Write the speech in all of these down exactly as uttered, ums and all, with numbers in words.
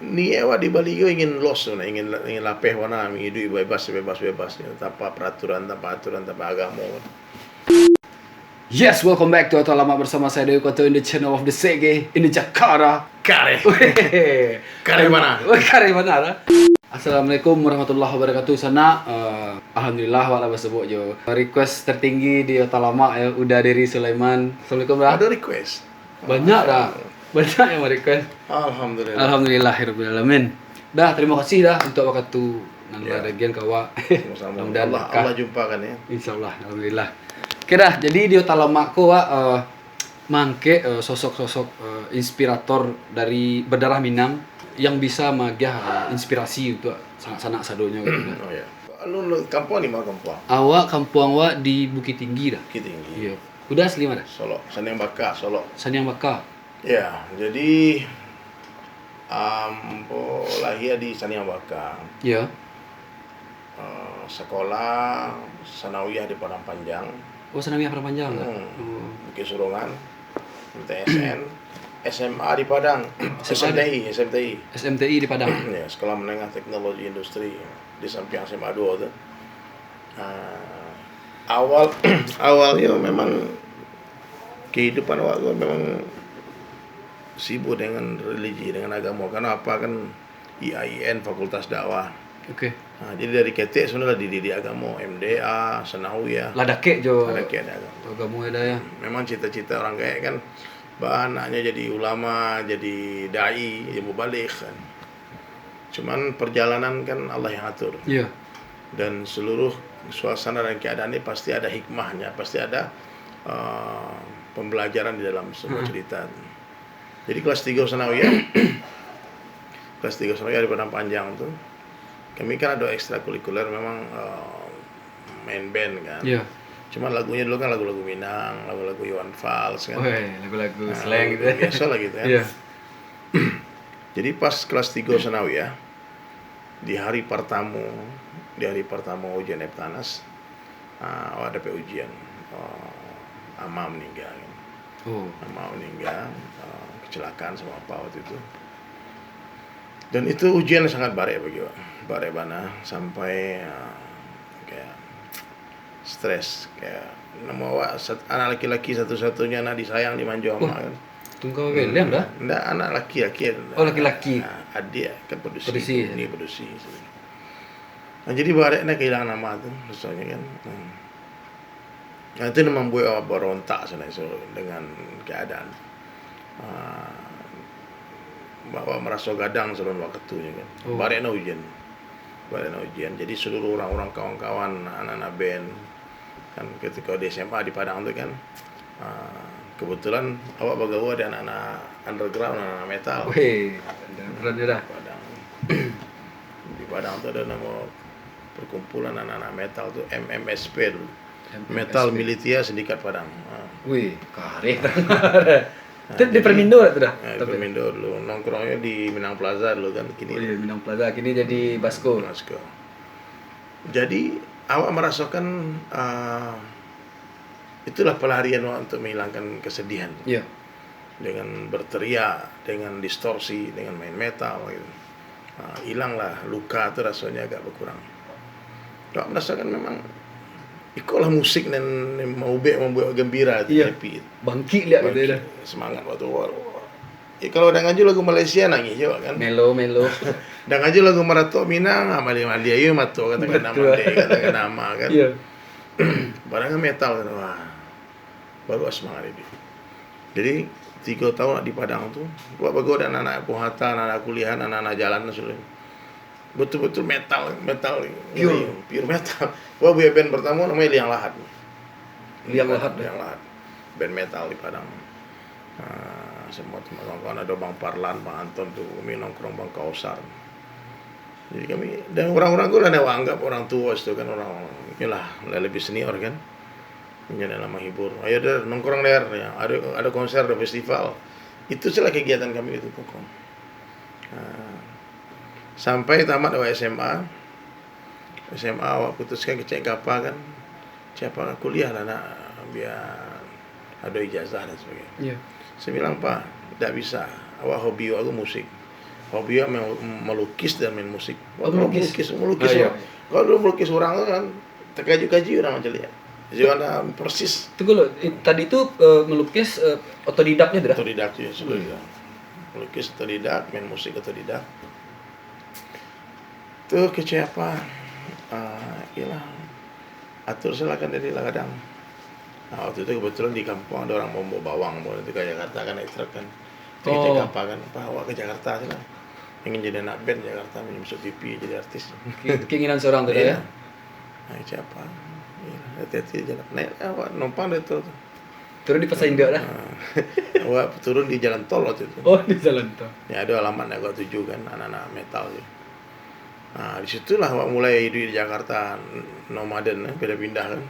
Niaik awak di Bali ko ingin los tu, ingin, ingin lapeh bana, ingin iduik bebas, bebas, bebas, tanpa peraturan, tanpa aturan, tanpa agamo. Yes, welcome back to Otak Lamak bersama saya Dewi Koto in the channel of the Sege in the Jakarta. Kareh. Weh. Kareh bana. Weh, kareh bana lah. Assalamualaikum warahmatullahi wabarakatuh. Sanak, eh, alhamdulillah, awak lah basobok jo request tertinggi di Otak Lamak, ya, Uda Deri Sulaiman. Assalamualaikum, Da. Ada request? Banyak, Da. Banyak yang request. Alhamdulillah. Alhamdulillahirabbil alamin. Da, terima kasih, Da, untuk wakatu nan, ya, lah dagian ka awak. Sama-sama. Mudah-mudahan Allah, berkah. Allah jumpakan, ya. Insyaallah, alhamdulillah. Oke, Da, jadi di Otak Lamak ko, wak, eh, mangkek, eh, sosok-sosok, eh, inspirator dari berdarah Minang yang bisa magiah, eh, inspirasi untuk sanak-sanak sadonyo gitu, Da. Oh, ya. Lu, lu, kampuang di ma kampuang? Awak, kampuang awak di Bukittinggi, Da. Bukittinggi. Iya. Uda asli ma, Da? Solok, Saniang Baka, Solok. Saniang Baka. Ya, jadi, ambo lahia di Saniang Baka. Ya. Eh, sekolah sanawiyah di Padang Panjang. Oh, sanawiyah Padang Panjang, Da? Hmm. Oh. Bukitsurungan, M T S N, S M A di Padang, S M A di S M T I, S M T I. S M T I di Padang. Ya, Sekolah Menengah Teknologi Industri, di samping S M A dua tu. Ah, awal, awalnyo memang kehidupan awak tu memang sibuk dengan religi, dengan agamo. Karena apa kan, I A I N, Fakultas Dakwah. Oke. Nah, jadi dari ketek sebenarnya dididik agamo, M D A, sanawiyah. Lah dakek jo. Lah dakek jo agamo. Agamo ado ya. Memang cita-cita orang gaek kan, ba anaknyo jadi ulama, jadi dai, jadi mubaligh kan. Cuman perjalanan kan Allah yang atur. Iya. Dan seluruh suasana dan keadaan ini pasti ada hikmahnya, pasti ada, eh, pembelajaran di dalam semua, hmm, cerita. Jadi kelas tiga sanawiyah, kelas tiga sanawiyah di Padang Panjang tu, kami kan ada ekstrakurikuler memang, eh, main band kan. Iya. Cuman lagunya dulu kan lagu-lagu Minang, lagu-lagu Iwan Fals kan. Weh, lagu-lagu, nah, slang gitu. Biasa lah gitu kan. Iya. Jadi pas kelas tiga sanawiyah, di hari pertama, di hari pertama ujian Eptanas, ah, awak dapek ujian, ah, ama meninggal kan. Oh. Ama meninggal, ah, kecelakaan sama apa waktu itu. Dan itu ujian sangat barek bagi awak. Barek bana sampai, ah, kayak stres, kayak, namo awak sat-, anak laki-laki satu-satunya, anak disayang, dimanjo ama kan. Tunggal geliang dah? Ndak, anak laki-laki. Oh, laki-laki. Ah, adik kan padusi. Padusi. Ni padusi. Nah, jadi barek nah kehilangan ama tu, rasonyo kan. Hmm. Nah, itu yang membuat awak berontak sebenarnya, so, dengan keadaan. Ah, awak meraso gadang sebelum waktunyo kan. Oh. Barek nah ujian. Barek nah ujian. Jadi seluruh orang-orang, kawan-kawan, anak-anak band, kan ketika di S M A di Padang tu kan, ah, kebetulan awak bagaul dengan anak-anak underground, anak-anak metal. Weh, underground je dah. Padang. Di Padang tu ada nama perkumpulan anak-anak metal tu, M M S P dulu. M M S P. Metal Militia Sindikat Padang. Ah. Wih, kareh. Nah, itu di Permindo tu dah? Eh, tapi Permindo dulu. Nongkrongnya di Minang Plaza dulu kan, kini. Oh iya, Minang Plaza. Kini jadi Basko. Basko. Jadi, awak merasakan, ah, itulah pelarian awak untuk menghilangkan kesedihan. Iya. Dengan berteriak, dengan distorsi, dengan main metal gitu. Ah, hilanglah luka tu, rasanya agak berkurang. Awak merasakan memang ikolah musik nan, nan maubek, mambuek gembira tu, iya, happy. Bangkit liak gitu ya dah. Bangkit, semangat waktu awal. Eh, kalau dah nganju lagu Malaysia, nangih je awak kan. Melo, melo. Dah nganju lagu Maratok Minang, ah, mali-mali ayo mato kan, takana mandeh kan, takana ama kan. Iya. Barang metal kan, wah. Baru semangat ini. Jadi, tiga tahun di Padang tu, awak bagaul dengan anak-anak Puhata, anak-anak kuliahan, anak-anak jalan sudah. Betul-betul metal, metal. Pure. Pure metal. Wah, band pertama namanya Liang Lahat. Liang Lahat, Liang Lahat. Band metal di Padang. Ah, semua teman kawan-kawan, ada Bang Parlan, Bang Anton tu, kami nongkrong Bang Kausar. Jadi kami, dan orang-orang tu lah awak anggap orang tua situ kan, orang-orang, itulah, lah lebih senior kan. Jadi lah menghibur. Ayo, Der, nongkrong, Der. Ya, ada, ada konser, ada festival. Itu salah kegiatan kami itu, pokok. Ah, sampai tamat awak S M A, S M A awak putuskan kecek ka apa kan, cek apa kuliah lah nak, biar ada ijazah dan sebagainya. Iya. Saya bilang, "Pak, ndak bisa. Awak hobi awak tu musik. Hobi awak main, melukis dan main musik. Oh, melukis. Melukis, melukis. Ah, iya. Kalau dulu melukis orang tu kan, terkaji-kaji orang macam ni. Jadi warna persis. Tunggu dulu, eh, tadi tu, eh, melukis, eh, otodidak je tu dah? Otodidak je, sebelum itu. Melukis otodidak, main musik otodidak. Tu kecil apa? Ah, iyalah. Atur salah kan dari lah kadang. Nah, waktu itu kebetulan di kampung ada orang mau bawa bawang, bawa itu ke Jakarta kan, naik truk kan. Kita Oh. Gampang kan, apa awak ke Jakarta aja lah. Ingin jadi anak band Jakarta, ingin masuk T V, jadi artis. Ke- Keinginan seorang tu dah, Iya. Ya? Nah, siapa? Iya, hati-hati di jalan. Naik awak numpang dari truk tu. Turun di Pasar Indak dah? Nah, awak turun di jalan tol waktu itu. Oh, di jalan tu. Ya, ada alamat nak awak tuju kan, anak-anak metal tu. Nah, di situlah awak mulai hidup di Jakarta, nomaden, eh, pindah-pindah kan.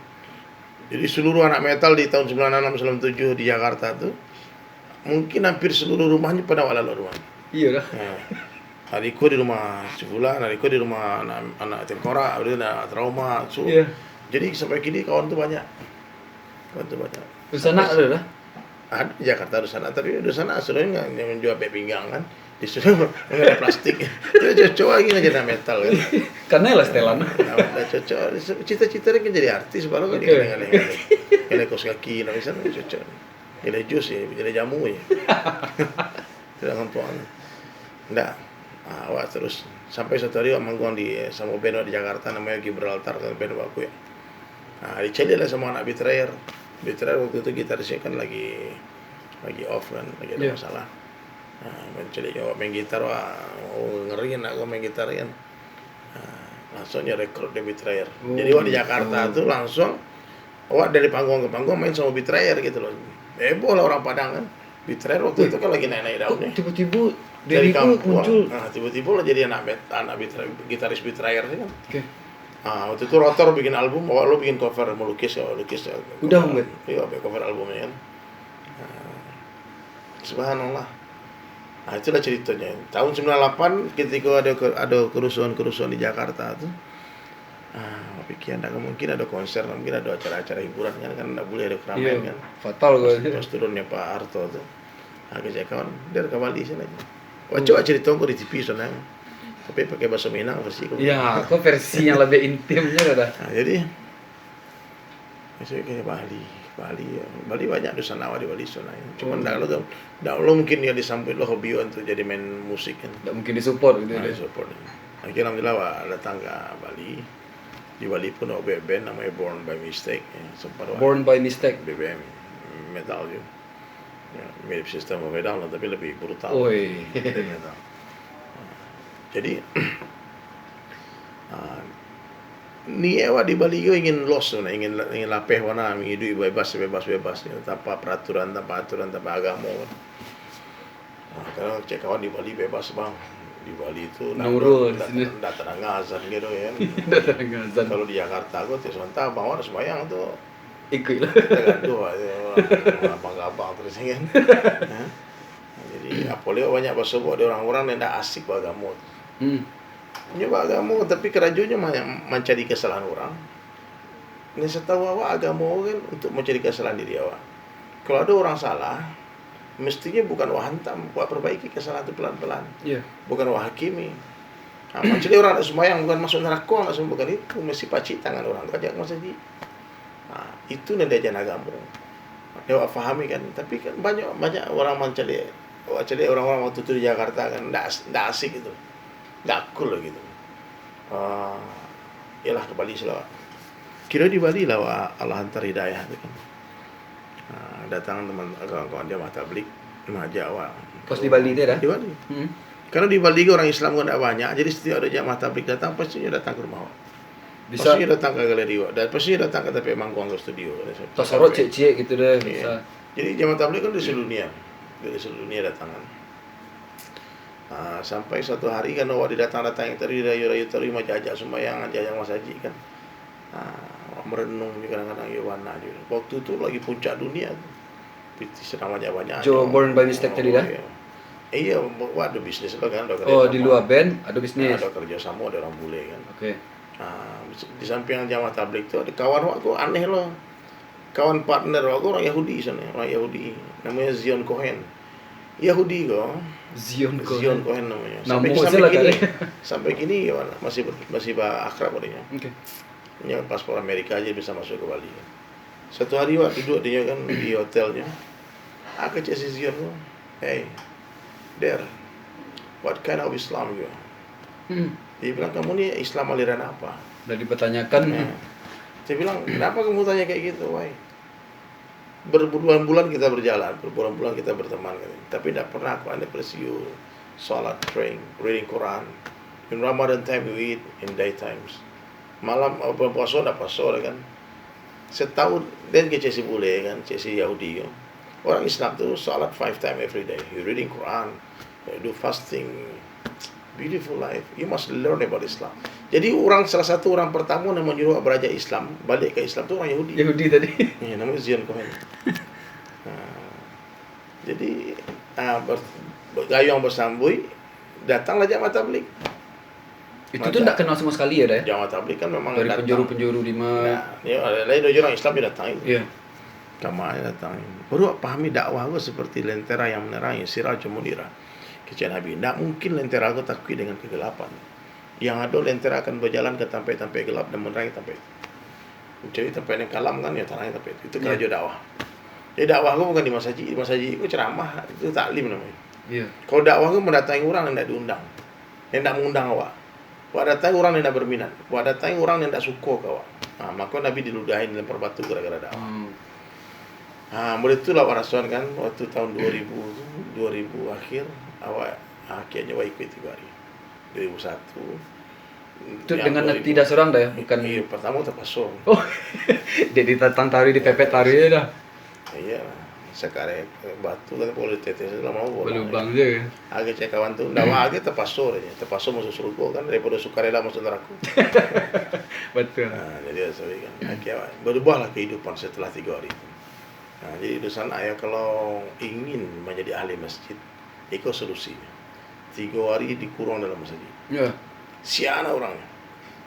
Jadi seluruh anak metal di tahun sembilan enam, sembilan tujuh di Jakarta tu, mungkin hampir seluruh rumahnya pernah awak lalok rumah. Iya dah. Ya. Adikku di rumah si Fulan, adikku di rumah anak, anak Tengkorak, ada anak Trauma, so, Iya. Jadi sampai kini kawan tu banyak. Kawan tu banyak. Dunsanak ada dah? Ada di Jakarta dunsanak, tapi dunsanak sebenarnya yang menjual beg pinggang kan. Disuruh mengenai plastik. Itu cocok lagi nak jadi metal kan. Karena lah setelan. Nah, dah cocok. Cita-cita dia kan jadi artis, baru kan Oke. dia kena kos kaki, nak bisa cocok. Jadi jus ya, jadi jamu ya. Tidak nampak. Ndak. Ah, awak terus sampai satu hari awak manggung di, eh, sama band awak di Jakarta, namanya Gibraltar, kan band awak kuya. Ah, dicari lah sama anak Betrayer. Betrayer waktu itu gitarisnya kan lagi lagi off kan, lagi ada Iya. Masalah. Ah, mencari awak main gitar, wah, oh, ngeri nak kau main gitar kan. Ah, langsung dia rekrut dia Betrayer. Oh, Jadi awak di gitu. Jakarta tu langsung awak dari panggung ke panggung main sama Betrayer gitu loh. Heboh lah orang Padang kan. Betrayer waktu itu kan lagi naik-naik daunnya. Tiba-tiba Dari Denny kampung. Muncul. Nah, tiba-tiba lah jadi anak bet, anak Betrayer, gitaris Betrayer kan. Oke. Ah, waktu itu Rotor bikin album, awak lo bikin cover melukis ya, lukis ya. Udah, Bang? Iya, buat cover albumnya kan. Ah, subhanallah. Nah, itulah ceritanya. Tahun sembilan lapan ketika ada ke, ada kerusuhan-kerusuhan di Jakarta tu. Ah, pikir ndak mungkin ada konser, mungkin ada acara-acara hiburan kan, kan ndak boleh ada keramaian Iya, kan. fatal kalau Pas turunnya Pak Harto tu. Ah, kecek kawan, dia ka Bali sini lagi. Wah, coba cerita kau di T V sana. Tapi pakai bahasa Minang versi kau. Ya, kau versi yang lebih intimnya dah. Nah, jadi saya ke Bali, Bali, ya. Bali banyak di sana, di Bali sana. Cuma ndak lo, ndak lo mungkin dia disambut lo hobi untuk jadi main musik kan. Ndak mungkin disupport gitu Nah, ya. Support. Akhirnya alhamdulillah awak datang ke Bali. Di Bali pun ada band namanya Born by Mistake. Ya. Sempat awak Born by Mistake. B B M metal juga. Ya, mirip System of a Down lah, tapi lebih brutal. Oi. Lebih metal. Jadi ah, niat awak di Bali ko ingin los tu, ingin ingin lapeh wana, ingin hidup bebas bebas bebas ya, tanpa peraturan, tanpa aturan, tanpa agama. Nah, kalau cek kawan di Bali bebas bang, di Bali tu Nurul di ndak sini. Ndak terdengar azan gitu ya. Ndak terdengar azan. Kalau di Jakarta ko tiap sementara bang awak nak sembahyang tu Ikut lah. Kita gaduh aja orang abang-abang terus kan. Ha? Jadi apolai banyak basobok di orang-orang yang tak asik beragama tu. Hmm. Dia beragama tapi kerajonyo ma- mencari kesalahan orang. Yang setahu awak agama kan untuk mencari kesalahan diri awak. Kalau ada orang salah, mestinya bukan wah hantam, buat perbaiki kesalahan tu pelan-pelan. Ya. Bukan wah hakimi. Ha, maksudnya orang nak sembahyang bukan masuk neraka nak sembahyang, bukan itu, mesti pacik tangan orang tu ajak ke masjid. Ha, itu nan diajaran agama. Dia awak fahami kan. Tapi kan banyak banyak orang mancaliak, awak caliak orang-orang waktu tu di Jakarta kan ndak as- ndak asik gitu. Ndak cool lah gitu. Ah, yalah ke Bali sila. Kira di Bali lah awak Allah hantar hidayah tu kan. Ah, datang teman kawan-kawan jamaah tabligh mengajak awak. Pas di Bali tu dah? Di Bali. Hmm. Karena di Bali kan orang Islam kan ndak banyak, jadi setiap ada jamaah tabligh datang pasti dia datang ke rumah awak. Bisa Pasti datang ke galeri awak dan pasti datang ke tempat manggung ke studio. Tasarruf ciek-ciek gitu deh Iya. Bisa. Jadi jamaah tabligh kan dari seluruh dunia. Dari seluruh dunia datang kan. Ah, sampai satu hari kan awak didatang-datang yang tadi rayu-rayu tadi majak-ajak sembahyang, ajak-ajak masajid kan. Ah, awak merenung je kadang-kadang ya bana je. Waktu tu lagi puncak dunia tu. Piti sedang banyak-banyak. Jo Born by Mistake tadi dah? Iya. Eh, iya, awak ada bisnis lah kan. Ada Oh, kerja di sama. luar band ada bisnis. Ada kerja sama ada orang bule kan. Oke. Ah, di samping jamaah tabligh tu ada kawan awak tu aneh lah. Kawan partner awak tu orang Yahudi sana, orang Yahudi. Namanya Zion Cohen. Yahudi ko Zion Cohen. Zion Cohen namonyo. Namo Sampai, se sampai lah kini, tadi. Sampai kini yo, masih ber- masih ba-, akrab katanya. Oke. Nyo paspor Amerika aja bisa masuk ka Bali. Satu hari wak duduk dinyo kan di hotelnyo. Ah, kecek si Zion tu, "Hey, there, what kind of Islam you are?" Hmm. Dia bilang, "Kamu ni Islam aliran apa?" Udah dipertanyakan. Nah, saya bilang, "Kenapa kamu tanya kayak gitu, why?" Berbulan-bulan kita berjalan, berbulan-bulan kita berteman, katanya. Tapi tidak pernah aku aneh press you sholat, praying, reading Quran. In Ramadan time you eat, in day times. Malam, eh, bulan puasa ndak puasa lah kan. Setahun, dan kecek si bule kan, cek si Yahudi kan. Orang Islam tu sholat five time every day. You reading Quran, you do fasting. Beautiful life. You must learn about Islam. Jadi orang, salah satu orang pertama yang menyuruh belajar Islam, balik ke Islam tu orang Yahudi. Yahudi tadi. Ya, namanya Zion Cohen. Nah, jadi ah, ber, bergayung bersambuik, datanglah jamaah tabligh. Itu tu ndak kenal sama sekali ya, Dai? Jamaah tabligh kan memang Dari datang. Penjuru-penjuru di ma- Nah, ya, lain dari orang Islam dia datang itu. Iya. Kamanya datang. Baru awak pahami dakwah ko seperti lentera yang menerangi, sirajun munirah. Kecek Nabi, ndak mungkin lentera ko takuik dengan kegelapan. Yang ado lentera akan berjalan ke tampek-tampek gelap dan menerangi tampek itu. Jadi tampek yang kalam kan, ya tarangi tampek itu. Itu Iya. Karajo dakwah. Jadi dakwah ko bukan di masajid, di masajid ko ceramah, itu taklim namanya. Iya. Kalau dakwah ko mendatangi orang yang ndak diundang, yang ndak mengundang awak. Awak datangi orang yang ndak berminat, awak datangi orang yang ndak suko ka awak. Ha, mako Nabi diludahin dilempar batu gara-gara dakwah. Hmm. Ha, mulai tu lah awak rasoan kan, waktu tahun dua ribu tu, dua ribu akhir, awak akhirnyo awak ikuik tigo hari. Dua ribu satu. Tu dengan hati dah sorang dah ya, bukan Iya, pertama terpaksa. Oh. Jadi datang taruh di pepet taruh ya dah. Iya, sekarang batu kan boleh tetes lah mau bola. Berlubang je kan. Agak cek kawan tu, ndak wah agak terpaksa aja. Terpaksa masuk surga kan daripada sukarela masuk neraka. Betul. Nah, jadi sorry kan. Akhirnya berubahlah kehidupan setelah tiga hari itu. Nah, jadi di sana ya kalau ingin menjadi ahli masjid, iko solusinya. Tiga hari dikurung dalam masjid. Ya. Siana orangnya.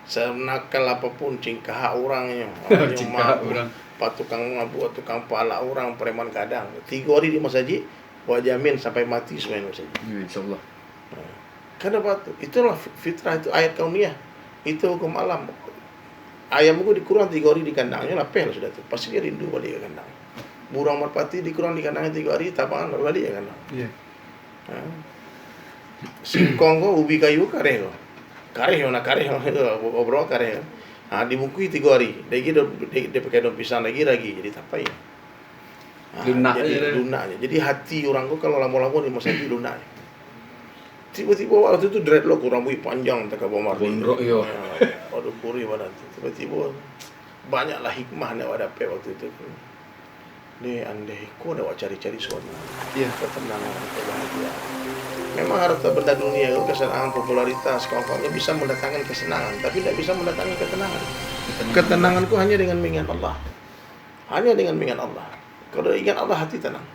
Senakal apapun cingkah orangnya. Cingkah Mabuk, orang. Pak tukang mabuk, tukang palak orang, preman gadang. Tiga hari di masjid, buat jamin sampai mati semua di masjid. Ya, insyaallah. Kan apa tu? Itulah fitrah itu ayat kauniyah. Itu hukum alam. Ayam itu dikurung tiga hari di kandangnya, lapeh lah sudah tu. Pasti dia rindu balik ke kandang. Burung merpati dikurung di kandangnya tiga hari, tabangan balik ke kandang. Iya. Ha. Singkong ko, ubi kayu kareh ko. Kareh ko, nak kareh ko, obrol kareh ko. Ha, dibungkui tiga hari. Lagi dia, dia, dia pakai daun pisang lagi, lagi jadi tapai. Ha, Lunak jadi je dah. Lunak je. Jadi hati orang ko kalau lamo-lamo di masjid lunak je. Tiba-tiba waktu tu dreadlock, rambut panjang, takabau marlin. Gondrong, yo. Ha, waduh, kurih badan tu. Tiba-tiba banyaklah hikmah yang awak dapat waktu tu. Deh, andai ko dah awak cari-cari suami. Iya. Ketenangan, kebahagiaan. Memang harta benda dunia itu, kesenangan, popularitas, kawan-kawannya bisa mendatangkan kesenangan, tapi tidak bisa mendatangkan ketenangan. Ketenangan itu hanya dengan mengingat Allah. Hanya dengan mengingat Allah. Kalau ingat Allah, hati tenang.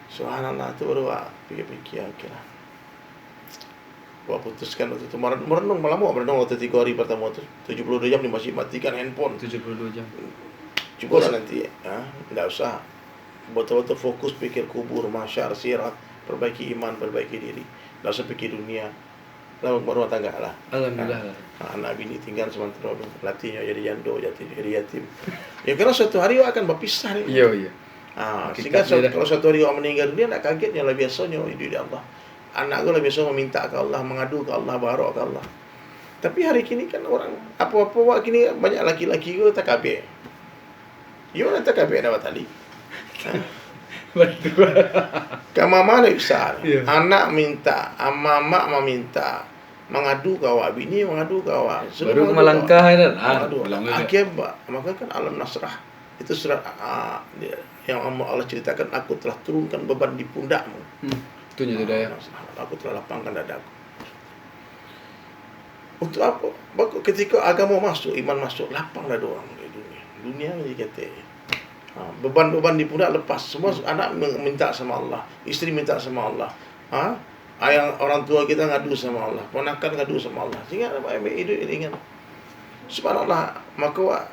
Subhanallah, tu baru awak pikir-pikir, oke lah. Awak putuskan waktu tu, merenung, merenung, malam awak merenung waktu tiga hari pertama tu. Tujuh puluh dua jam di masjid, matikan handphone. Tujuh puluh dua jam. Cuba lah nanti, ha? Ndak usah. Betul-betul fokus pikir kubur, mahsyar, sirat, perbaiki iman, perbaiki diri. Ndak usah pikir dunia. Lah, rumah tangga lah. Alhamdulillah. Ha, anak bini tinggal sementara tu. Nanti nyo jadi jando, jadi, jadi yatim. Ya, karena suatu hari awak akan berpisah ni. Iya, iya. Ha, Hakikat sehingga dia suatu, dah. Kalau suatu hari awak meninggal dunia, ndak kaget nyo, lah biasonyo iduik di Allah. Anak ko lah biaso meminta ke Allah, mengadu ke Allah, baharap ke Allah. Tapi hari kini kan orang, apa-apa awak kini banyak laki-laki ko takabek. Yo lah takabek dah batali. Betul. Ka mama ndak bisa. Iya. Anak minta, mamak maminta, mangadu ka awak, bini mangadu ka awak. Sudah Baru mangadu malangkah ka awak. kan? Ah, Mangadu. pulang dulu. Akhirnya ba-, maka kan Alam Nasrah. Itu surat, ah, dia, yang Allah, Allah ceritakan, "Aku telah turunkan beban di pundakmu." Hmm, tu je tu dah ya. Aku telah lapangkan dadaku. Untuk apa? Bako ketika agama masuk, iman masuk, lapang dada urang dari dunia. Dunia ni ketek. Ha, beban-beban di pundak lepas. Semua anak me-, minta sama Allah, isteri minta sama Allah. Ha? Ayah, orang tua kita ngadu sama Allah, ponakan ngadu sama Allah. Sehingga hidup ini ingat. Subhanallah, maka awak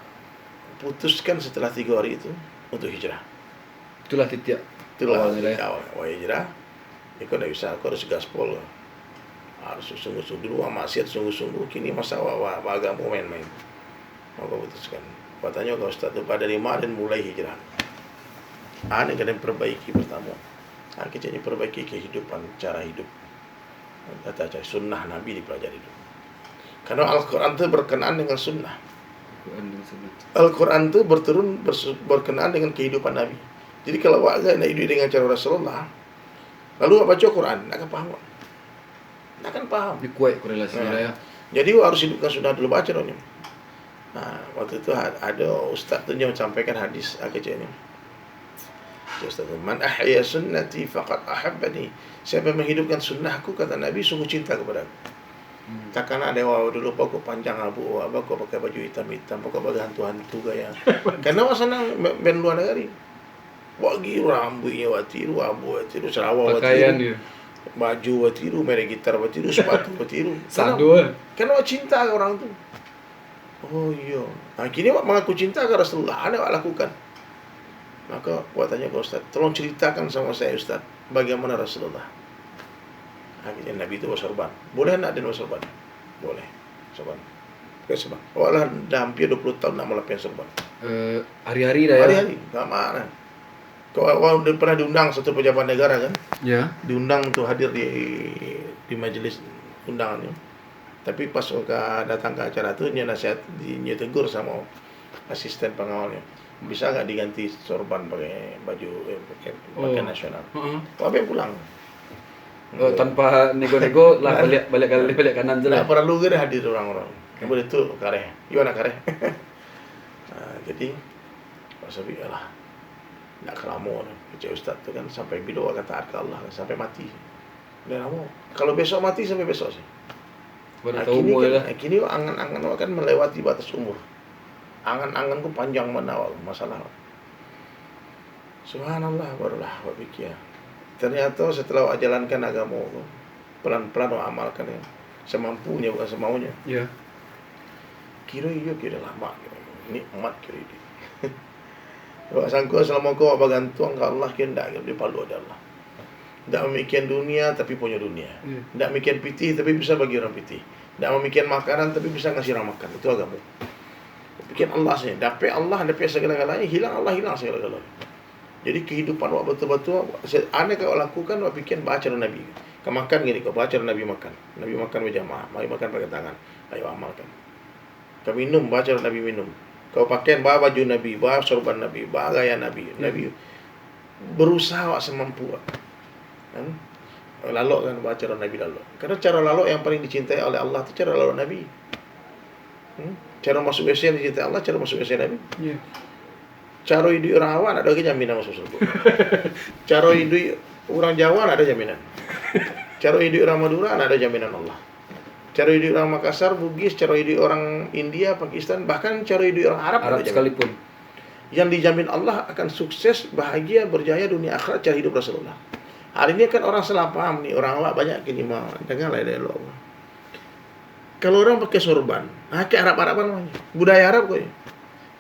putuskan setelah tiga hari itu untuk hijrah. Itulah titik Itulah awalnya dah ya. Awal, awal hijrah. Iko ndak bisa, ko harus gaspol. Harus sungguah-sungguah. Dulu awak maksiat sungguah-sungguah, kini masa awak, awak baagamo main-main. Mako putuskan. Awak tanyo ka ustaz tu, dari ma den mulai hijrah? A nan ka den perbaiki partamo. A keceknyo perbaiki kehidupan, cara hidup. Tata cara sunnah Nabi dipelajari dulu. Karena Al-Quran tu berkenaan dengan sunnah. Al-Quran dengan sunnah. Al-Quran tu berturun bersu-, berkenaan dengan kehidupan Nabi. Jadi kalau awak nak hidup dengan cara Rasulullah, lalu awak baca Quran, ndak akan paham awak. Ndak akan paham. Lebih kuat korelasi Nah. lah, ya. Jadi awak harus hidupkan sunnah dulu, baca dulu. Nah, waktu tu ha-, ada ustaz tu nyo sampaikan hadis, a keceknyo. Ustaz tu, "Man ahya sunnati faqad ahabbani." Siapa yang menghidupkan sunnahku, kata Nabi, sungguh cinta kepada aku. Hmm. Takana dek awak dulu, pokok panjang abu awak, pokok pakai baju hitam-hitam, pokok bagantu-hantu gaya. Karena awak sanang be-, band luar negeri. Wak gi rambuiknyo wak tiru, abu wak tiru, sarawa wak Pakaian tiru, dia. Baju wak tiru, merek gitar wak tiru, sepatu wak tiru. Sado, eh. Karena awak cinta ka urang tu. Oh, iyo. Nah, kini awak mangaku cinta ka Rasulullah, a nan awak lakukan? Mako, awak tanyo ka ustaz, "Tolong ceritakan sama saya, Ustaz, bagaimana Rasulullah?" Akhirnyo Nabi tu basorban. Boleh ndak den basorban? Boleh. Sorban. Pakai sorban. Awak lah dah hampir dua puluh tahun ndak malapian sorban. Eh, hari-hari dah, ya? Hari-hari. Ndak marah. Kau awak udah pernah diundang satu pejabat negara, kan? Ya. Diundang tu hadir di, di majelis undangan tu. Tapi pas ka datang ka acara tu, nyo nasihat, di-, nyo tegur samo asisten pengawalnyo, "Bisa nggak diganti sorban pakai baju, eh, pakai, pakai Oh. nasional?" Heeh. Awak pulang. Oh, tanpa nego-nego lah, Nah. baliak, baliak, baliak kanan tu lah. Ndak perlu ge dah hadir urang-urang. Yang boleh tu kareh. Iyo nak kareh. Ah, jadi, Pak Sabi, alah, ndak ka lamo doh. Kecek ustaz tu kan, sampai bilo awak ka taat ka Allah, sampai mati. Ndak lamo. Kalau besok mati, sampai besok sih. Baru tahu Kini umur kan, lah. kini angan-angan awak kan melewati batas umur. Angan-angan ku panjang bana awak masalah. Subhanallah, barulah awak pikia. Ternyato setelah awak jalankan agamo tu, pelan-pelan awak amalkan, ya. Semampunyo, bukan semaunyo. Ya. Kiro iyo, kiro lamak, kiro nikmat, kiro iyo. Awak sangko selamo ko awak bagantuang ka Allah, kiro ndak, kiro dipalu dek Allah. Ndak mamikian dunia, tapi punyo dunia. Ya. Ndak mamikian pitih, tapi bisa bagi urang pitih. Ndak mamikian makanan, tapi bisa ngasih urang makan. Itu agamo. Pikian Allah sajo. Dapek Allah, dapek sagala-galanya. Hilang Allah, hilang sagala-galanya. Jadi, kehidupan awak batua-batua, se-, a nan ka awak lakukan, awak pikian baa caro Nabi. Ka makan gini ko, baa caro Nabi makan. Nabi makan bajamaah, mari makan pakai tangan. Ayo amalkan. Ka minum, baa caro Nabi minum. Ka pakaian, baa baju Nabi, baa sorban Nabi, baa gaya Nabi. Hmm. Nabi berusaha awak semampu awak. Kan? Lalok kan, baa caro Nabi lalok. Karena caro lalok yang paling dicintai oleh Allah tu caro lalok Nabi. Hmm? Caro masuk W C yang dicintai Allah, caro masuk W C Nabi. Iya. Caro iduik urang awak, ndak ado lagi jaminan masuk surga. Caro iduik urang Jawa, ndak ado jaminan. Caro iduik urang Madura, ndak ado jaminan Allah. Caro iduik urang Makassar, Bugis, caro iduik urang India, Pakistan, bahkan caro iduik urang Arab, ndak ado Arab jaminan. Sekalipun. Yang dijamin Allah akan sukses, bahagia, berjaya dunia akhirat, caro hidup Rasulullah. Hari ini kan orang salah paham ni, orang awak banyak kini ma-, dengar lah elok-elok. Kalau orang pakai sorban, ah, kayak Arab-Araban namanya. Budaya Arab kok ya.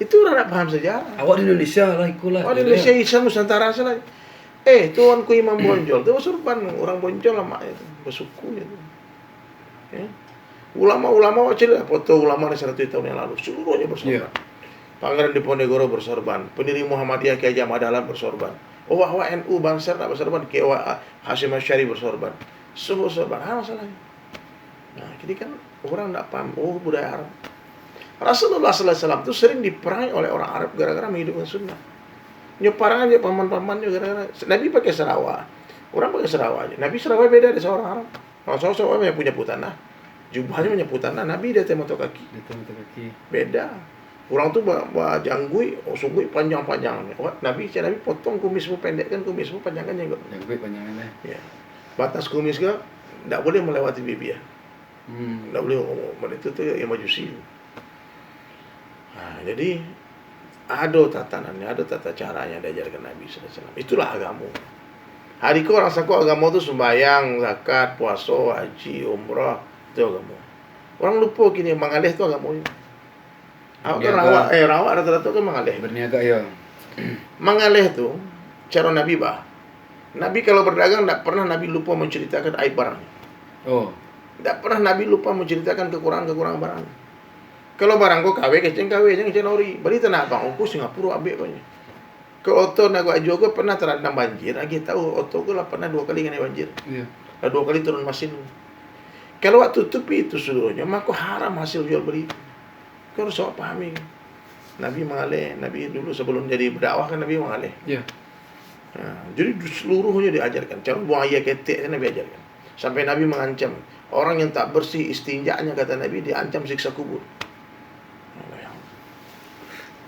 Itu orang ndak paham sejarah. Awak di Indonesia lah, iko lah. Awak di Indonesia, Islam Nusantara salah. Eh, tuanku Imam Bonjol tu sorban, orang Bonjol lah mak itu, bersuku itu. Ya. Ulama-ulama awak cari lah foto ulama di seratus tahun yang lalu, seluruhnya bersorban. Ya. Pangaribuan Diponegoro bersorban, pendiri Muhammadiyah Kiai Haji Ahmad Dahlan bersorban. Oh, awak N U Banser ndak bersorban, Kiai awak Hasyim Asy'ari bersorban. Semua bersorban, apa masalahnya? Nah, kini kan orang ndak paham, oh, budaya Arab. Rasulullah sallallahu alaihi wasallam tu sering diperangi oleh orang Arab gara-gara menghidupkan sunnah. Nyo parangan jo paman-paman nyo gara-gara Nabi pakai sarawa. Orang pakai sarawa aja. Nabi sarawa beda dari seorang Arab. Kalau sarawa, sarawa nyapu-nyapu tanah. Jubahnyo nyapu tanah, Nabi di atas mato kaki. Di atas mato kaki. Beda. Urang tu ba-, bajangguik, oh, sungguik panjang-panjang. Awak, Nabi, cak Nabi potong kumismu, pendekkan kumismu, panjangkan jangguikmu. Jangguik panjangkan, eh. Ya. Batas kumis ko ndak boleh melewati bibia. Hmm. Ndak boleh, oh, itu tu yang Majusi. Ha, jadi, ado tatanannyo, ado tata caranya diajarkan Nabi sallallahu alaihi wasallam. Itulah agamo. Hari ko urang sangko agamo tu sumbayang, zakat, puaso, haji, umrah, itu agamo. Urang lupo kini mangaleh tu agamo juo. Awak kan Berniaga. Rawak, eh, rawak rata-rata kan mangaleh. Berniaga, ya. Mangaleh tu, caro Nabi baa? Nabi kalau berdagang, ndak pernah Nabi lupa menceritakan aib barang. Oh. Ndak pernah Nabi lupa menceritakan kekurangan-kekurangan barang. Kalau barang ko kaweh, kecek kaweh, jan kecek nori. Bali Tanah Abang, ongko Singapura ambek ko nyo. Kalau oto nak awak juo ko pernah tarandam banjir, agiah tahu oto ko lah pernah duo kali kanai banjir. Iya. Lah duo kali turun masin. Kalau awak tutupi itu seluruhnyo, mako haram hasil jual beli. Ko harus awak pahami. Nabi mangaleh, Nabi dulu sebelum jadi berdakwah kan Nabi mangaleh. Iya. Ha, jadi seluruhnyo diajarkan. Cara buang aia ketek tu Nabi ajarkan. Sampai Nabi mengancam, orang yang tak bersih istinjaknya, kata Nabi, diancam siksa kubur.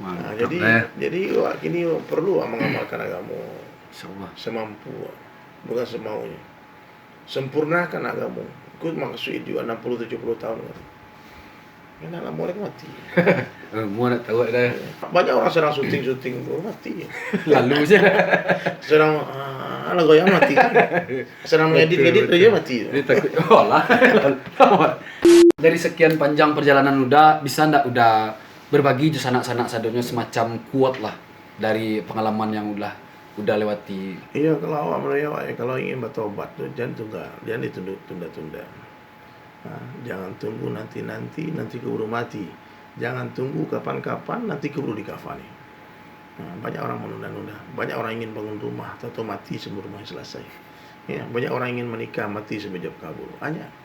Nah, jadi, jadi awak kini perlu awak mengamalkan agamo. Insyaallah. Semampu awak. Bukan semaunya. Sempurnakan agamo. Itu maksud juga enam puluh tujuh puluh tahun kan. Kan dah lamo lagi mati. Eh, mua nak tahu dah. Banyak orang sedang syuting-syuting tu mati. Lalu je. Sedang, ah, lagu yang mati. Sedang mengedit-edit tu je mati. Dia takut. Oh lah. Dari sekian panjang perjalanan Uda, bisa ndak Uda berbagi jo sanak-sanak sadonyo semacam quote lah dari pengalaman yang udah, Uda lewati? Iya, kalau awak menurut awak, ya, kalau ingin bertobat tu, jangan tunggu, jangan ditunda-tunda. Ha, jangan tunggu nanti-nanti, nanti keburu mati. Jangan tunggu kapan-kapan, nanti keburu dikafani. Ha, banyak orang menunda-nunda. Banyak orang ingin bangun rumah, tahu-tahu mati sebelum rumahnya selesai. Ya, banyak orang ingin menikah, mati sebelum ijab kabul. Banyak.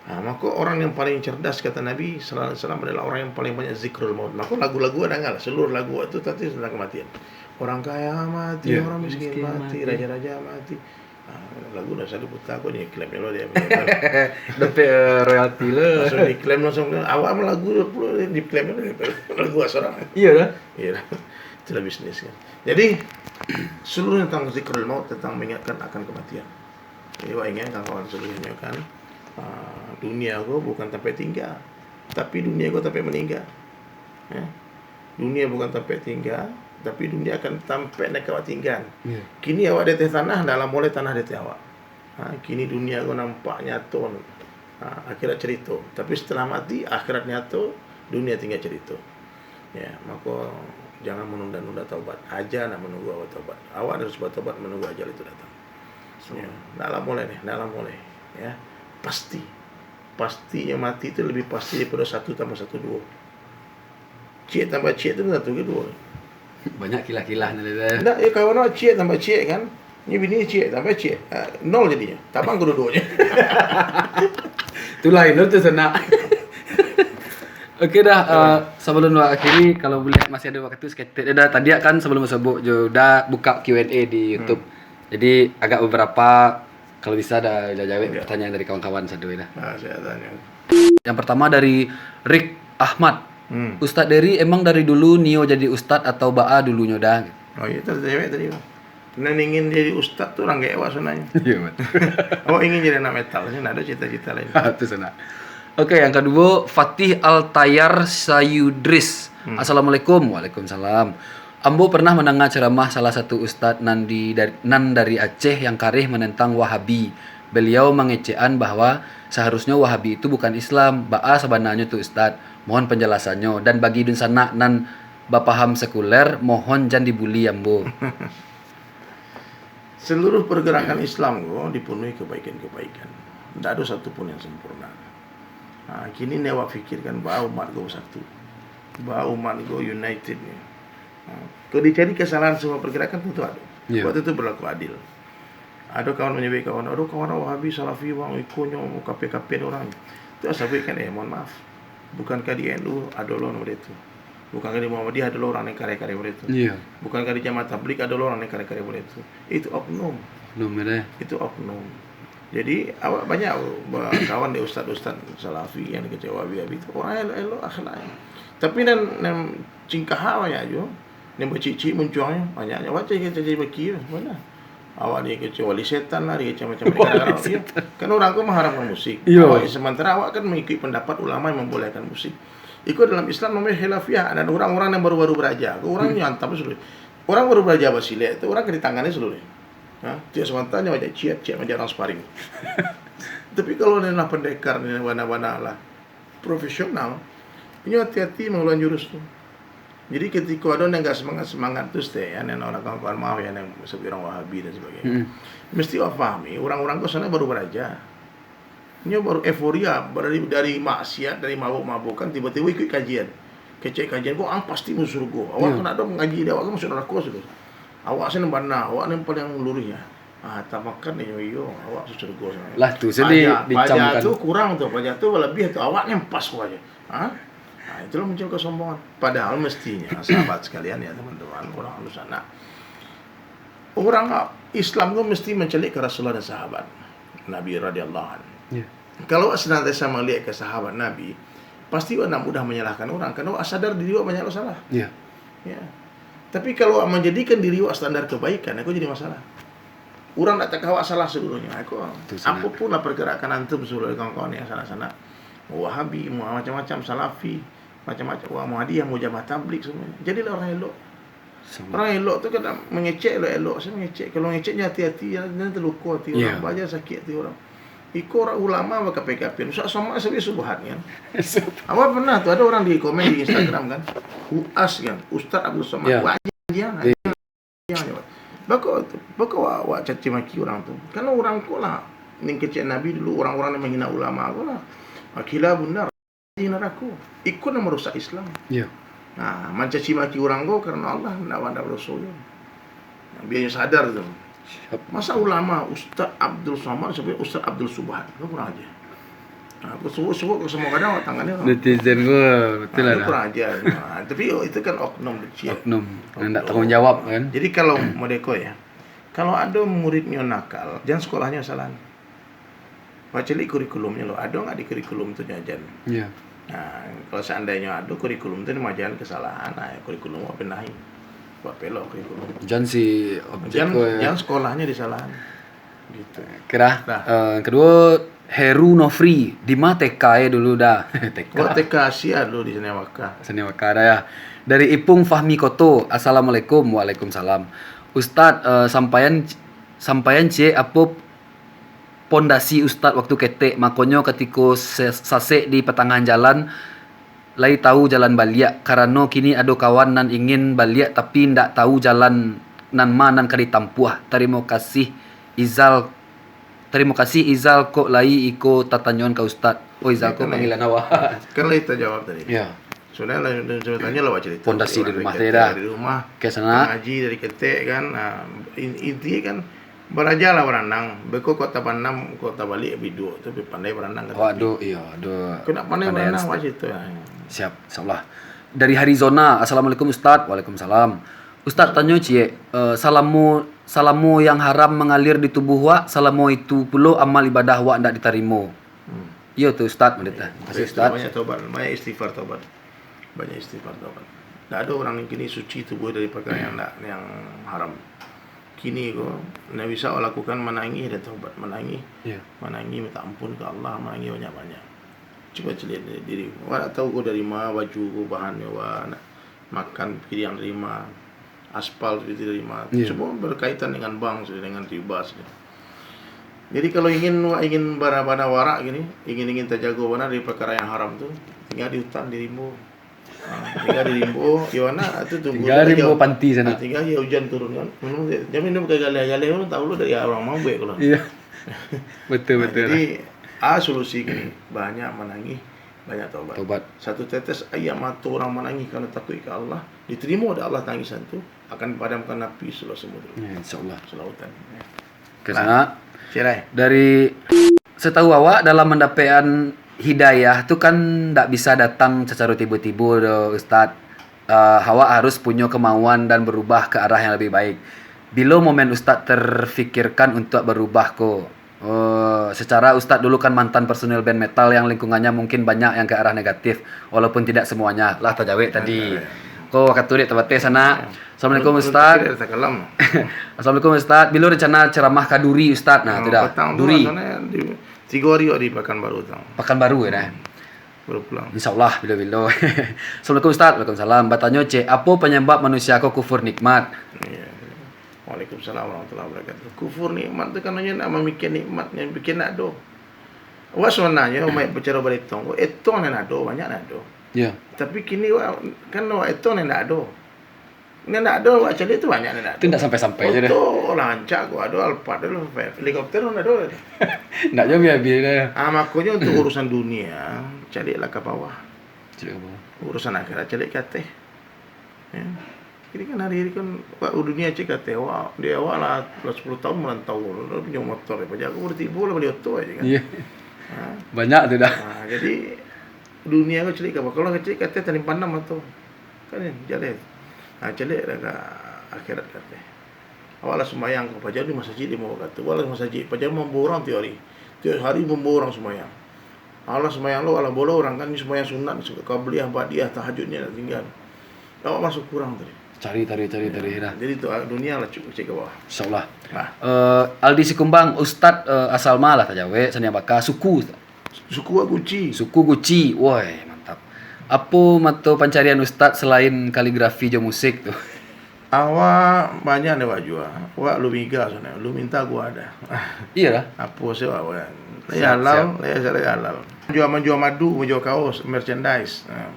Ha, maka orang yang paling cerdas, kata Nabi sallallahu alaihi wasallam, adalah orang yang paling banyak zikrul maut. Maka lagu-lagu ada nggak lah, seluruh lagu itu tadi tentang kematian. Orang kaya mati, ya, orang miskin mati, raja-raja mati. Ha, lagu dah selalu putar, kok ni klaim lo dia. Dapat, eh, royalti lah. Langsung diklaim langsung. Awak mah lagu pulo diklaim lagu asal. Iya lah. Iya lah. Itulah bisnis kan. Jadi seluruhnya tentang zikrul maut, tentang mengingatkan akan kematian. Jadi, wak ingat kawan-kawan seluruhnyo kan, ah, dunia ko bukan tampek tingga, tapi dunia ko tampek maningga. Ya. Dunia bukan tampek tingga, tapi dunia akan tampek naik ka awak tingga. Ya. Kini awak di ateh tanah, dalam mulai tanah di ateh awak. Ha, kini dunia ko nampak nyato. Ha, akhirat cerito. Tapi setelah mati, akhirat nyato, dunia tingga cerito. Ya, mako jangan menunda-nunda taubat. Aja nak menunggu awak taubat. Awak harus bertaubat menunggu ajal itu datang. Ya, ndak lamo lai ni, ndak lamo lai. Ya, pasti. Pastinyo mati tu lebih pasti daripada satu tambah satu duo. Ciek tambah ciek tu tantu ka duo. Banyak kilah-kilah ni, Lele. Ndak, ya, kawan awak ciek tambah ciek kan. Ni bini ciek tambah ciek. Ah, nol jadinyo. Tabang kaduo-duonyo. Tu lain tu, sanak. Oke dah, eh, sebelum awak akhiri, kalau buliah masih ada waktu saketek dah. Tadi kan sebelum masuk jo dah buka Q and A di YouTube. Jadi agak beberapa, kalau bisa dah, dah jawab pertanyaan dari kawan-kawan satu dah. Ah, saya tanya. Yang pertama dari Rick Ahmad. Hmm. Ustadz Dery, emang dari dulu nio jadi ustadz atau baa dulunyo dah? Oh, iya, tu cewek tadi, Bang. Nan ingin jadi ustadz tu urang gaek awak sabananyo. Iya, betul. Awak ingin jadi anak metal, ndak ada cita-cita lain. Ah, tu sanak. Oke, yang kedua, Fatih Altayar Sayudris. Hmm. Assalamualaikum. Waalaikumsalam. Ambo pernah mandanga ceramah salah satu ustadz nan di, dari, nan dari Aceh yang kareh manentang Wahabi. Beliau mangecekan bahwa saharusnyo Wahabi itu bukan Islam. Baa sabananyo tu, Ustadz? Mohon penjelasannyo. Dan bagi dunsanak nan bapaham sekuler, mohon jan dibuli ambo. Seluruh pergerakan Islam ko dipenuhi kebaikan-kebaikan. Ndak ado satu pun yang sempurna. Ha, kini ni awak pikirkan, baa umat ko bersatu. Baa umat ko united ni. Ha, kalau dicari kesalahan semua pergerakan, tentu ada. Iya. Waktu itu berlaku adil. Ado kawan manyabuik kawan, "Aduh, kawan Wahabi, Salafi, bang, ikonyo kapir-kapir urang." Tu sabuik kan, eh, mohon maaf. Bukankah di N U ado lo nan model tu? Bukankah di Muhammadiyah ado lo urang nan kareh-kareh model tu? Iya. Bukankah di Jamaah Tabligh ado lo urang nan kareh-kareh model tu? Itu oknum. Oknum, ya, deh. Itu oknum. Jadi, awak banyak ba-, kawan di ustaz-ustaz Salafi yang dikecek Wahabi-Wahabi tu. Urang elok-elok akhlaknyo. Tapi nan, nan cingkah banyak juo. Nan bacik-cik muncuangnyo, banyaknyo. Awak cari-cari baki tu, mana? Awak dikecek wali setan lah, dikecek macam-macam. Wali setan. Kan urang ko mengharamkan musik. Iya. Awak, sementara awak kan mengikuti pendapat ulama yang membolehkan musik. Iko dalam Islam namanya khilafiyah, dan urang-urang yang baru-baru baraja, ko urang nyo antam seluruh. Urang baru baraja basilek tu, urang ka ditangani seluruh. Ha? Tiap semantanya macam ciat, ciat macam urang sparring. Tapi kalau ni lah pendekar ni, bana-bana lah profesional, inyo hati-hati mangaluan jurus tu. Jadi, ketiko ado nan agak semangat-semangat tu, Ustaz, ya, nan urang kawan-kawan, maaf ya, nan sabuik urang Wahabi dan sebagainya. Mm-mm. Mesti awak pahami, urang-urang ko sabananyo baru baraja. Inyo baru euforia dari, dari maksiat, dari mabok-mabokan, tibo-tibo ikuik kajian. Kecek kajian ko, ah, pasti masuak surgo. Awak Iyo. kan ado mangaji, awak kan masuak narako sudah. Awak se nan bana, awak nan paliang luruih, ya. Ah, tamakan inyo, iyo, awak masuak surgo sabananyo. Lah, tu se Paja, paja dibicamkan. tu kurang tu, paja tu labiah tu, awak nan pas ko aja. Ha? Nah, itulah muncul kesombongan. Padahal mestinya, sahabat sekalian, ya, teman-teman, urang Ahlussunnah, urang Islam tu mesti mancaliak ka Rasulullah dan sahabat Nabi radhiyallahu anhu. Ya. Kalau awak sanantiasa maliek ka sahabat Nabi, pasti awak ndak mudah manyalahkan urang, karena awak sadar diri awak banyak lo salah. Ya. Ya. Tapi kalau awak manjadikan diri awak standar kebaikan, itu jadi masalah. Urang ndak takah awak salah sadonyo. Itu salah. Apapun lah pergerakan antum, saudara kawan-kawan yang sanak-sanak, mau Wahabi, mau macam-macam, Salafi, macam-macam, wah, Muhammadiyah, mau Jamaah Tabligh, semuanya. Jadilah orang elok. Sama. Orang elok tu kan mangecek elok-elok, sajo mangecek. Kalau ngecek, jan hati-hati, jan, jan taluko hati urang, Iya. bah jan sakik hati urang. Iko urang ulama bakapek-kapek. Ustaz Somad sabuik subhat kan. Awak pernah tu, ado urang di komen di Instagram kan. Uas kan, Ustaz Abdul Somad. Iya. Wah, anjiang, Iya. anjiang, anjiang. Bako tu, bako awak, awak caci maki urang tu. Karena urang ko lah nan kecek Nabi dulu, urang-urang nan manghina ulama ko lah. Akila bundar. Di narako. Iko nan marusak Islam. Iya. Nah, mancaci maki urang ko karano Allah, ndak, ndak badoso juo. Nah, biar sadar tu. Siap. Masa ulama Ustaz Abdul Somad sampai Ustaz Abdul Subhat? Kan kurang aja. Nah, aku sebut-sebut ke semua kadang tangannya. Netizen ko, betul Nah, lah itu dah. kurang aja. Nah, tapi itu kan oknum kecil. Oknum. Yang ndak Oknum. tanggung jawab kan. Jadi kalau model ko ya, kalau ado muridnyo nakal, jan sekolahnyo salah. Wak caliak kurikulumnyo lo, ado nggak di kurikulum tu nyo ajan? Iya. Nah, kalau seandainyo ado kurikulum tu nyo maajan kesalahan, nah, kurikulum wak benahi. Wak pelok kurikulum. Jan si objek Jan, ko, ya. jan sekolahnyo disalahan. Gitu. Kira, Nah. eh, kedua, Heru Nofri, di ma T K e dulu dah? T K. Wak T K Asia dulu di Seniawaka. Seniawaka dah ya. Dari Ipung Fahmi Koto, Assalamualaikum. Waalaikumsalam. Ustaz, eh, sampaian, sampaian ciek apo pondasi Ustaz waktu ketek, makonyo katiko se-, sasek di patangahan jalan, lai tahu jalan baliak, karano kini ado kawan nan ingin baliak tapi ndak tahu jalan nan ma nan ka ditampuah. Tarimo kasih, Izal. Tarimo kasih, Izal, kok lai iko tatanyoan ka Ustaz. Oh, Izal, Ya, kok kan, panggilan awak. kan lai tajawab tadi. Ya. Sabananyo lah, sabananyo lah awak carito Pondasi tu, di dari rumah ketek, tadi dah. dari rumah, Ke sana. mangaji dari ketek kan. Nah, in-, intinyo kan, barajalah baranang. Beko kok tabanam, kok tabaliak biduak tu, tapi pandai baranang ka Awak tapi. ado, iyo, ado Kok ndak pandai pandai baranang, awak carito. Siap, insyaallah. Dari Harizona, Assalamualaikum Ustaz. Waalaikumsalam. Ustaz, tanyo ciek, eh, salamo, salamo yang haram mangalir di tubuh wak, salamo itu pulo amal ibadah wak ndak ditarimo. Hmm. Iyo tu, Ustaz, Baik. Makasih, Baik, Ustaz. banyak taubat, banyak istighfar taubat. Banyak istighfar taubat. Ndak ado urang nan kini suci tubuh dari parkaro yang ndak, yang haram. Kini ko, nan bisa awak lakukan manangih dan taubat, manangih, Iya. manangih minta ampun ka Allah, manangih banyak-banyak. Cubo caliak dari diri. Awak ndak tahu ko dari ma baju ko, bahannyo, awak nak makan piriang dari ma, aspal tu dari ma. Iya. Semua berkaitan dengan bank sudah, dengan riba sudah. Jadi, kalau ingin, ingin bana-bana warak gini, ingin-ingin tajago bana dari parkaro yang haram tu, tingga di hutan, di rimbo. Ha, tingga di rimbo, yo, nak, tu tunggu Tingga saja rimbo jauh. panti sana. Ha, tingga aja hujan turun kan. Minum saja. Jangan minum ka galeh-galeh tu, tahu lu dari urang mambuek kalau. Iya. Betul, Nah, betul. jadi, a solusi gini, banyak manangih, banyak taubat. Taubat. Satu tetes aia mato urang manangih karano takuik ka Allah, ditarimo dek Allah tangisan tu, akan padamkan api Selau Samudra. Ya, insyaallah. Selau Lautan. Ya. Ke Nah, sana. Cirai. Dari, setahu awak, dalam mandapekan hidayah tu kan ndak bisa datang sacaro tibo-tibo doh, Ustaz. Eh, awak harus punyo kemauan dan berubah ke arah yang lebih baik. Bilo momen Ustaz terfikirkan untuk berubah ko? Eh, secara Ustaz dulu kan mantan personil band metal yang lingkungannya mungkin banyak yang ke arah negatif, walaupun tidak semuanya. Lah tajawek tadi. Tajawek. Ko wakatu dek tabateh sana. Ya. Assalamualaikum, Menurut Ustaz. Ustaz, ada takalam. Assalamualaikum, Ustaz. Bilo rencana ceramah ka Duri, Ustaz? Nah, Oh, tu dah. patang tu Duri. rasanya di, tiga hari di Pekanbaru tu. Pekanbaru ya, dah? Hmm. Baru pulang. InsyaAllah, bilo-bilo. Assalamualaikum, Ustaz. Waalaikumsalam. Batanyo, cek, apo panyabab manusia ko kufur nikmat? Iya. Waalaikumsalam warahmatullahi wabarakatuh. Kufur nikmat tu kan nyo nak mamikir nikmat, nyo pikir nak ado. Wak sabananyo, mai bicara baretong ko, etong nan ado, banyak nan ado. Yo. Tapi kini awak, kan awak itu nan ndak ado. Nan ndak ado, awak caliak tu banyak nan ndak ado. Tu ndak sampai-sampai je dah. Oto lah rancak ko, ado Alphard, ado helikopter, ndak ado lah. Ndak jo habis dah. Ah, makonyo untuk urusan dunia, caliaklah ka bawah. Caliak ka bawah. Urusan akhirat, caliak ka ateh. Ya. Jadi kan hari ini kan, wak, dunia cek kata, wak, di awak lah, lah sepuluh tahun merantau, lah punyo motor, ya, pajak aku bertibo lah bali oto aja kan. Iya. Ha? Banyak tu dah. Ha, jadi, dunia ko caliak ka bawah. Kalau caliak ka ateh, talimpang anam atau. Kan, ya, jaleh. Ha, caliak dah ka akhirat kata. Awak lah sumbayang ko, pajak di masajik limo wakatu. Awak lah masajik, pajak mambawa urang tiok hari. Tiok hari mambawa urang sumbayang. Alah, sumbayang lo, alah bolo urang kan, ni sumbayang sunat, qabliyah, ba'diyah, tahajudnyo nak tinggal. Awak masuk kurang tadi. Cari, cari, cari, cari dah. Jadi tu, ah, dunia lah cuk, cek ke bawah. Insyaallah. Nah. Eh, Aldi Sikumbang, Ustaz, eh, asal ma lah tajawek, saniang baka, suku, Ustaz? Suku awak Guci. Suku Guci. Woi, mantap. Apo mato pancarian Ustaz selain kaligrafi jo musik tu? Awak banyak dek wak jua. Wak lu miga sabananyo, lu minta gua ada. Iyolah. Apo se wak kan. Lai halal, lai halal. Jua manjua madu, manjua kaos, merchandise. Ha.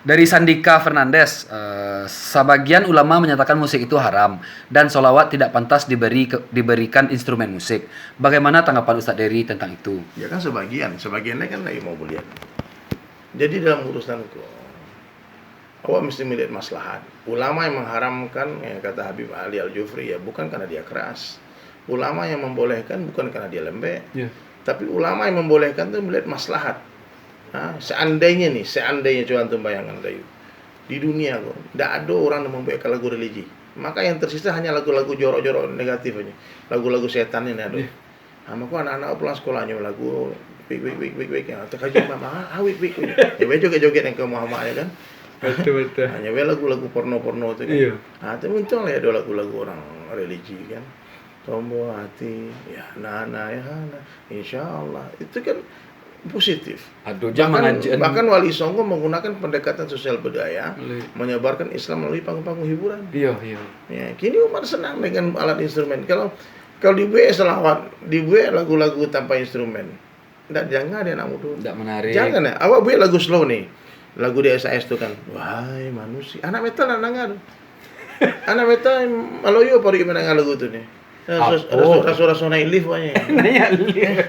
Dari Sandika Fernandes, eh, sabagian ulama menyatakan musik itu haram dan sholawat tidak pantas diberi ke, diberikan instrumen musik. Bagaimana tanggapan Ustadz Dery tentang itu? Ya kan sebagian, sebagian lain kan lagi mau bulian. Jadi dalam urusan ko, awak mesti melihat maslahat. Ulama yang mengharamkan, ya, kata Habib Ali Al-Jufri, ya, bukan karena dia keras. Ulama yang membolehkan bukan karena dia lembek. Ya. Tapi ulama yang membolehkan tu melihat maslahat. Ha, seandainya nih, seandainya cuman tu bayangkan, Dayu. Di dunia ko, ndak ado urang yang mambuek lagu religi. Maka yang tersisa hanya lagu-lagu jorok-jorok negatif aja. Lagu-lagu setan ini ado. Ya. Ha, mako anak-anak pulang sekolah nyo lagu wik, wik, wik, wik, wik. Ya, takajua mama, ah, wik, wik, wik. Ya, joget-joget yang ke Muhammad ya kan. Betul, betul. Ha, nyo lagu-lagu porno-porno tu kan. Iya. Ha, tapi untung lah ado lagu-lagu orang religi kan. Tombo hati, ya, na, na, ya, na. Insyaallah. Itu kan positif. Aduh, jangan bahkan, bahkan Wali Songo menggunakan pendekatan sosial budaya, menyebarkan Islam melalui panggung-panggung hiburan. Iya, iya. Ya, kini umat senang dengan alat instrumen. Kalau Kalau dibuek salawat, dibuek lagu-lagu tanpa instrumen, ndak didanga dek anak mudo. Ndak menarik. Jangan, eh. Awak buek lagu slow ni. Lagu D S A S tu kan. Wahai manusia. Anak metal nak danga tu. Anak metal maloyo paruik mandanga lagu tu ni. Raso, raso, raso, raso naik lift banyak. Naik lift.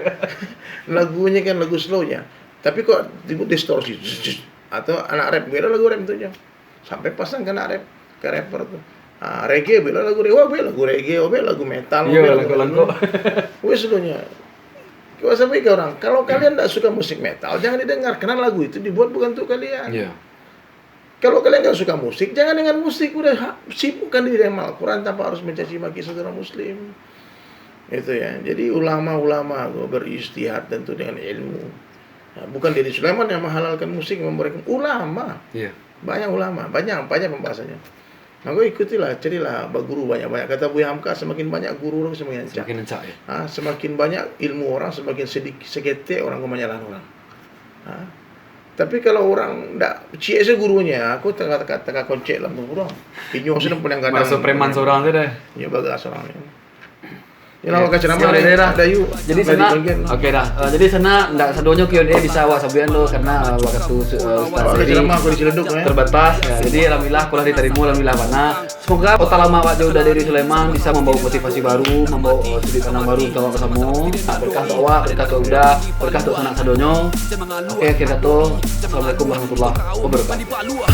Lagunyo kan lagu slow nya. Tapi kok tibo distorsi. Atau anak rap, buek lagu rap tu je. Sampai pasang ka anak rap, ka rapper tu. Ah, reggae, bueklah lagu reggae, buek lagu reggae, buek lagu metal, buek lagu langkok-langkok. Wes, seluruhnya. Kau sampai ke orang, kalau kalian tak suka musik metal, jangan didengar, karena lagu itu dibuat bukan untuk kalian. Iya. Kalau kalian nggak suka musik, jangan dengar musik, udah ha-, sibukkan diri dengan Al-Quran tanpa harus mencaci maki sesama muslim. Itu ya. Jadi ulama-ulama tu berijtihad tentu dengan ilmu. Nah, bukan Dery Sulaiman yang menghalalkan musik, membolehkan, ulama. Iya. Banyak ulama, banyak, banyak pembahasannya. Maka ikutilah, carilah baguru banyak-banyak. Kata Buya Hamka, semakin banyak guru orang semakin rancak. Semakin rancak, ya. Ha, semakin banyak ilmu orang, semakin sedik-, seketek orang kemanyalan orang. Ha? Tapi kalau orang ndak, ciek se gurunyo, aku tengah, tengah, tengah koncek lah tu urang. Inyo se nan paling gadang. Maraso preman surang tu dah. Inyo bagas surang ni. Yalah, wak ka ceramah lai, Dayu. Jadi sanak, oke dah. Eh, jadi sanak, ndak sadonyo Q and A bisa awak sabuikan tu, karena, eh, wakatu, eh, Ustaz Dery terbatas. Ya, jadi alhamdulillah, ko lah ditarimo, alhamdulillah bana. Semoga ota lamo awak jo Uda Dery Sulaiman bisa mambawa motivasi baru, mambawa, eh, sudut pandang baru untuak awak basamo. Nah, berkah untuak awak, berkah untuak Uda, berkah untuak sanak sadonyo. Oke, akhir kato, Assalamualaikum warahmatullahi wabarakatuh.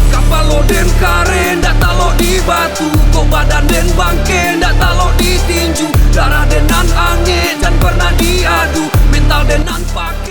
Kapalo den karen, dak talok di batu. Kok badan den bangke, dak talok di tinju. Darah den nan angek, jan pernah diadu. Mental den nan pakek.